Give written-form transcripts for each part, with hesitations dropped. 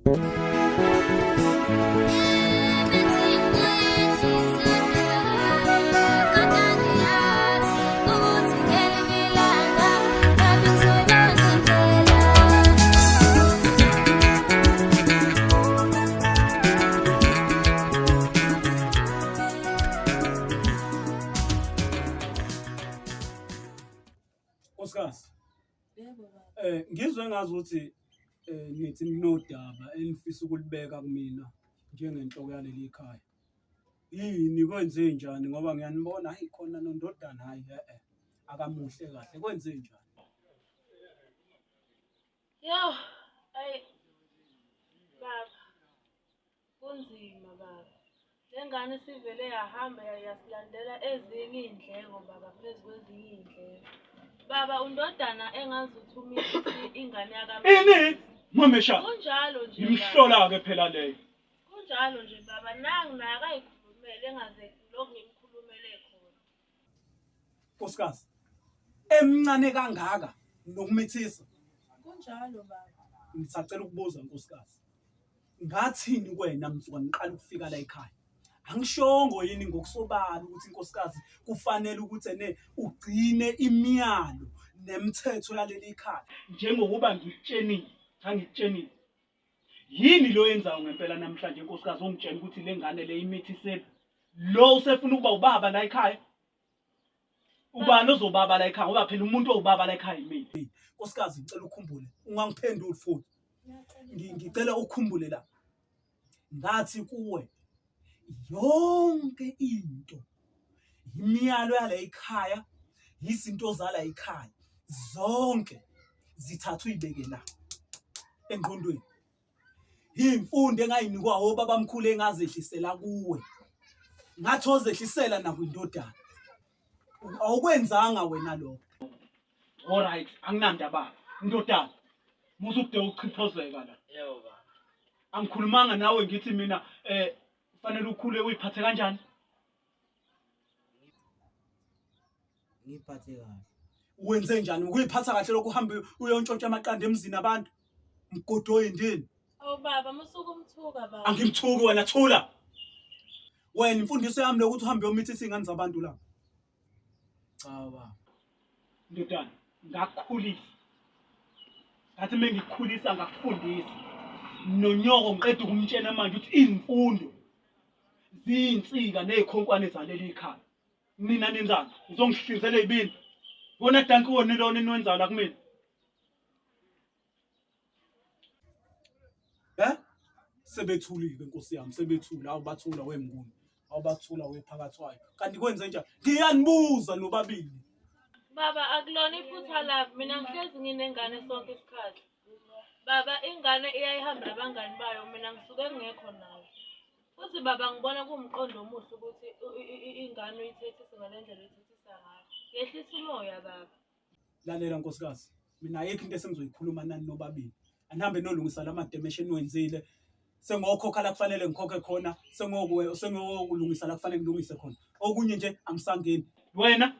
Nkosikazi. Yebo baba. Ngizwe ngazi ukuthi nithi ninodaba enifisa ukulibeka kumina njengenhloko yaleli khaya. Yini kwenze njani ngoba ngiyanibona hayi khona nondodana hayi eh akamuhle kahle kwenze njani? Yo, ayi baba. Kunzima baba. Le ngane sivele yahamba yasilandela ezinye iy'ndleko baba phezu kwezinye iy'ndleko. Baba undodana engazuthi umithisi ingane yaka Ini? Mamesha. Kunjalo nje. baba. Imhlola-ke phela leyo. Kunjalo nje baba nangu naye akayikhulumele engaze lokhu ngimkhulumele khona. Nkosikazi. Emncane kangaka nokumithisa. Kunjalo baba. Ngisacela ukubuza nkosikazi. Ngathini kuwena mzuka ngiqala ukufika la ekhaya? Angishongo yini ngokusobala ukuthi inkosikazi kufanele ukuthi ene ugcine imiyalo nemithetho yaleli khaya njengokuba ngikutshenile, ngangikutshenile. Yini lo yenzayo ngempela namhlanje nkosikazi ungitshela ukuthi le ngane le imithi sebe lo usefuna ukuba ubaba la ekhaya? Ubani ozobaba la ekhaya ngoba phela umuntu owubaba la ekhaya yimina. Nkosikazi ngicela ukhumbule ungangiphenduli futhi. Ngicela ukhumbule la. Ngathi kuwe yonke into imiyalo yala ekhaya izinto zala ekhaya zonke zithathwa uyibeke la engqondweni. Imfundo engayinikwa obabamkhulu engazehlisela kuwe. Ngathi ozehlisela nakwindodana. Awukwenzanga wena lokho. Alright, anginandaba. Ndodana, musa ukude uchiphozeka la. Yebo baba. Angikhulumanga nawe ngithi mina kufanele ukhule uyiphathe kanjani? Ngiphathe kahle. Wenze njani ukuyiphatha kahle lokhu uhambe uyontshontsha amaqanda emzini abantu? Mgodoyi ndini. Awu baba musuke umthuka baba. Angimthuki wena thula. Wena imfundiso yami lokuthi uhambe uyomithisa iy'ngane zabantu la. Cha baba. Ndodana, ngakukhulisa. Ngathi uma ngikukhulisa ngakufundisa. Nonyoko ngiqeda ukumtshena manje ukuthi izimfundo ziyinsika ney'khonkwane zaleli khaya. Nina nenzani? Nizongihlinzela ey'bini. Wona danki wona lona eniwenzayo la kumina. Eh? Sebethulile nkosi yami, sebethula, awubathula wemnguni. Awubathula wephakathwayo. Kanti kwenze njani? Ngiyanibuza nobabili. Baba akulona iphutha lami mina ngihlezi nginengane sonke isikhathi. Baba ingane iyayihambe nabangani bayo mina ngisuke ngingekho nayo. Futhi baba ngibona kuwumqondo omuhle ukuthi ingane uyithethise ngale ndlela oyithethisa ngayo. Yehlisa umoya baba. Lalela nkosikazi, mina ayikho into esengizoyikhuluma nani nobabili. Anihambe nolungisa la mademeshe eniwenzile. Sengokhokha la kufanele ngikhokhe khona, sengokulungisa la kufanele ngilungise khona. Okunye nje angisangeni. Wena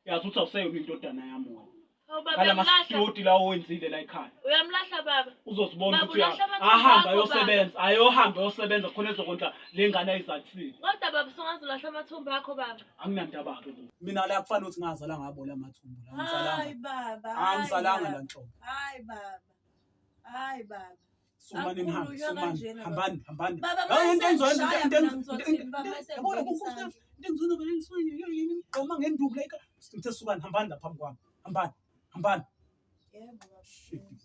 yazi ukuthi awuseyona indodana yami wena. Hawu baba Ngala uyamlahla. masitoti lawo owenzile la ekhaya. Uyamlahla baba. Uzozibona Baba, ukuthi ulahla amathumbu ahamba akho, ayosebenza, ayohamba ayosebenza khona ezokondla le ngane ayizalisile. Kodwa baba usungaze ulahla amathumbu akho baba. Anginandaba-ke kubo. Mina la kufanele ukuthi ngazala ngabo la mathumbu la. Angizalanga. Hayi baba. hayi Angizalanga baba, la nhlobo. Hayi baba. Hayi baba. Sumani nihambe, Akukhulunywa sumani. kanjena, baba. Hambani, hambani. Baba, Hayi, into engizoyenza, mase into ngishaya engizoyenza, mina ngizothini, baba, mase yabona, ngibeka nkosikazi, isandla. into engizoyenza vele ngisuke ngigqoma ngenduku la ekhaya. Ngithe sukani, hambani la phambi kwami. Hambani, hambani. Yebo baba. Shit.